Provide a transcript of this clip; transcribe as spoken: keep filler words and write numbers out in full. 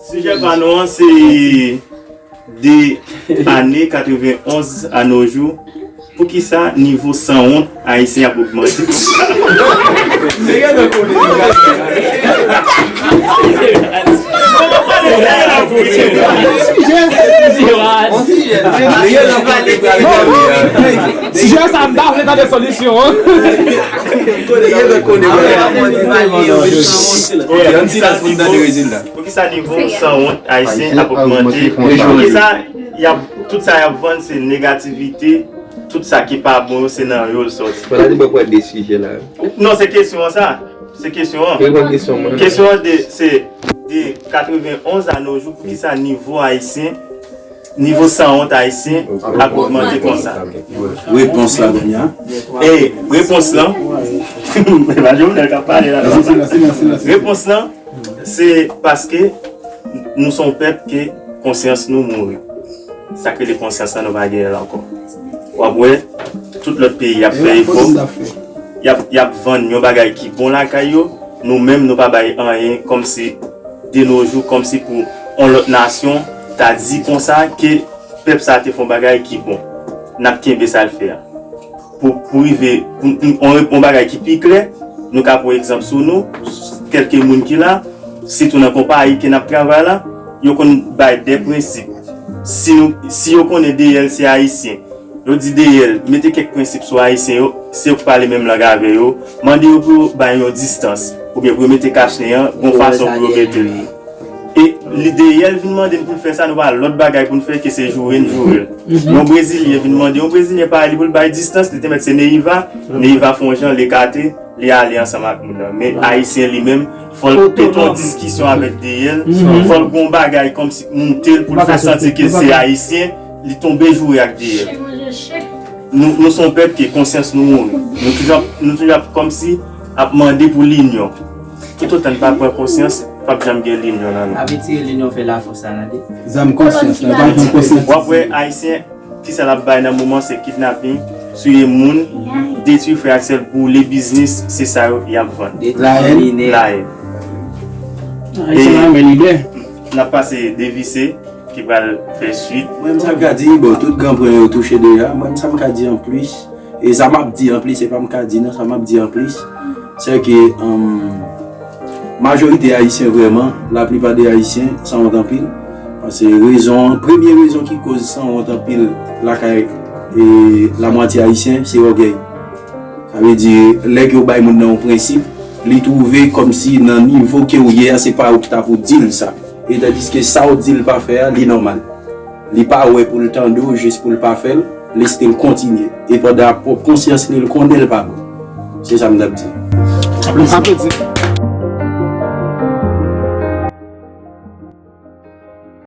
Sijè pa nou an se de ane katrevenn onz a nos jours. Poukisa nivo sanwont ayisyen ap ogmante konsa? Sijè sa m pa vle tande solisyon an. Poukisa nivo sanwont ayisyen ap ogmante? Poukisa y ap, tout sa y ap vann se negativite, tout sa ki pa bon yo se nan yo l sòti. Fò ta di mwen pran de sijè la. Non, se kesyon an sa. Se kesyon an. Reponn kesyon mwen. Kesyon an de, se de katrevenn onz a nos jours, poukisa nivo ayisyen, nivo sanwont ayisyen ap ogmante konsa? Repons la kounye a. E repons lan, e pa Jovenel k ap pale la. Repons lan, se paske nou se yon pèp ke konsyans nou mouri. Sa k rele konsyans lan, nou pa genyen l ankò. W ap wè, tout lòt peyi ap fè efò. Y ap, y ap vann yon bagay ki bon lakay yo. Nou menm, nou pa bay anyen kòmsi de nos jours, kòmsi pou yon lòt nasyon ta di konsa ke pèp sa te fè yon bagay ki bon. N ap kenbe sa l fè a. Pou, pou rive, pou, pou yon, yon bagay ki pi klè, nou ka pran egzanp sou nou, kèlke moun ki la, sitou nan konpayi ke n ap travay la, yo konn bay de prensip. Si nou, si yo konnen D L se ayisyen, yo di D L, mete kèk prensip sou ayisyen yo, si yo k pale menm lang avè yo, mande yo pou yo bay yon distans, oubyen pou yo mete kachnen an, gon fason pou yo mete l. E li D L vin mande n pou n fè sa, nou pa lòt bagay pou n fè ke se joure n joure l. Yon Brezilyen vin mande yon Brezilyen parèy li pou l bay distans, li te mèt se Neiva, Neiva fè yon jan, l ekate, li ale ansanm ak moun nan. Men ayisyen li menm, fò l pete yon diskisyon avèk D L, fò l gon bagay kòmsi moute l pou l fè santi ke se ayisyen, li tonbe joure ak D L. Nou, nou se yon pèp ke konsyans nou mouri. Nou toujou ap, nou toujou ap kòmsi ap mande pou linyon. Toutotan n pa pran konsyans, p ap janm gen linyon nan nou. Ap retire linyon fè lafòs la, tande. Zam konsyans, nan pa gen konsyans. W ap wè ayisyen, kisa l ap bay nan moman, se kidnaping, tiye moun, detwi frè ak sè, boule biznis, se sa yo y ap vann. La haine. La haine. Ayisyen pa renmen lidè. N ap pase devise ki pral fè swit. Mwen, sa m ka di, bon, tout gran pwen yo touche deja. Mwen, sa m ka di anplis, e sa m ap di anplis, se pa m ka di non, sa m ap di anplis, se ke, um, majorite ayisyen vrèman, laplipa de ayisyen, sanwont anpil. Paske rezon, premye rezon ki koz sanwont anpil lakay, e, lamwatye ayisyen, se ògèy. Sa vle di, lè ke w bay moun nan yon prensip, li twouve kòmsi nan nivo ke w ye a, se pa ou ki ta pou di l sa. E tandiske sa w di l pa fè a, li nòmal. Li pa wè pou l tande w, jis pou l pa fè l, li still kontinye. E pandan ap pwòp konsyans li, l konnen l pa bon. Se sa m t ap di. Aplodi.